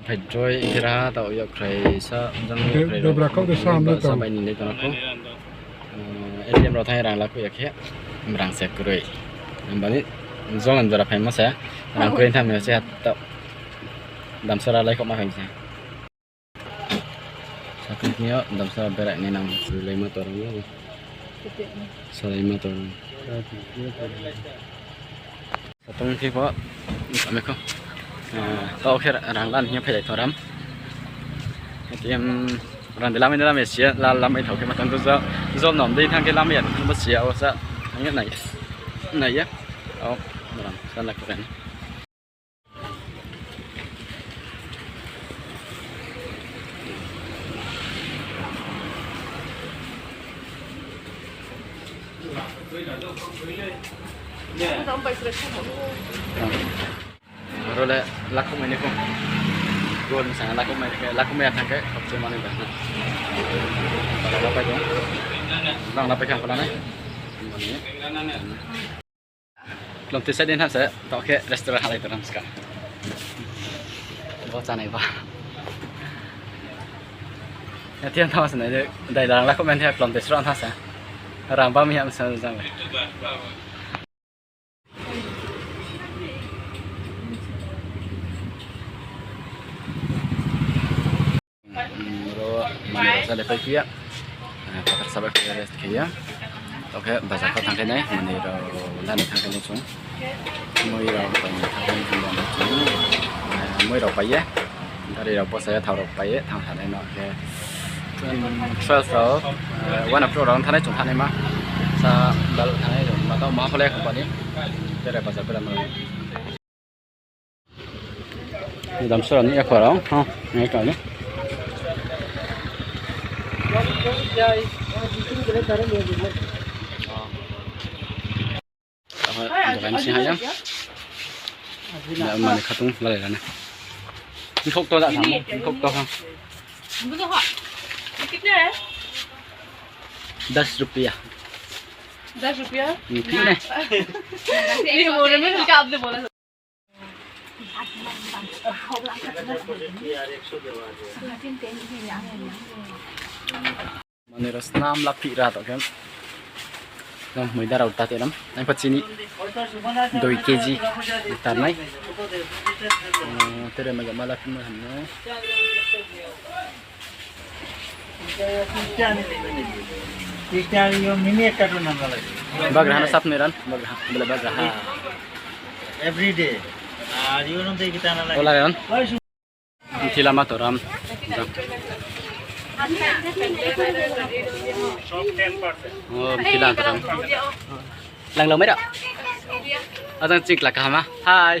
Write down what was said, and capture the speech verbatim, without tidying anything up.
Phai joy khe ra ha tao yakkhrai sa jang yakkhrai rao. Debra kau de sa ham de tong. Sa bai ni le tong na kho. Eh, A T M rao thanng rang lakhuh ya khe. Rang se kroi. Himba ni jolan jora phaimo se. Rang kroi thanng mi se ha tao. Damsara lai khoma khe se. Sakri khe yo damsara berai nai nang. Sulaima torang. Sulaima torang. Satong khe pho, kame kho. Eh, tao khe rang lan hing ye phai lai thou ram. A T M rang de lamai na lamai si ya, la lamai thou khe ma tang tu jo, jo nom dei thanng khe lamai ya, bo si ya, o sa, ang ye nai, nai ya. O, rang, sa na khe. Aro le lakhouh mai ni kho. Gol ni sanga lakhouh mai khe, lakhouh mai ya thanng khe, khokchoi mani ba. Lapai khe. Nang lapai khe ang pala nai. Mani. Klomtui side ni thanng se, tao khe restaurant halai tong ram ska. Bo chanai ba. Ya thiang thanng se nai de, dai rang lakhouh mai ya klomtui sro thanng se. Rang ba mi ham sa jang. Ro mani rao sa le pai phi ya. Eh, phathar sa bai khe rest khe ya. Tao khe bazar kho thanng khe nai, mani rao lani thanng khe nai chung. Moi rao tong thanng khe nai chung. Eh, moi rao pai ye. Gari rao bosa ye, thao rao pai ye, thanng thanai no khe. Twelve rao, eh, one o'clock rao thanai chung thanai ma. Sa bal thanai rao ma tao ma pho le company. Tere bazar pera ma. Damsara ni ekho rao, ha, ni ekho ni. Tama dokan sing ha ya. Mani khatung lalai rana. Nkhok to da tamo, nkhok to ha. दस रुपया। दस रुपया? Ni phi nai. ये बोले, मैंने उसका आपने बोला। Mani rao snam la phih ra tong khe. Nang moi da rao ta te ram. Nang pa chini doi K G tar nai. Oh, tere ma jama la phih ma ham no. Bagraha no sap noi ran, bagraha, bela bagraha. Every day. Ola ran. Mthi lama to ram. Oh, mthi lama to ram. Lang lo mai ra. Ajang ching kla kaham a. Hi.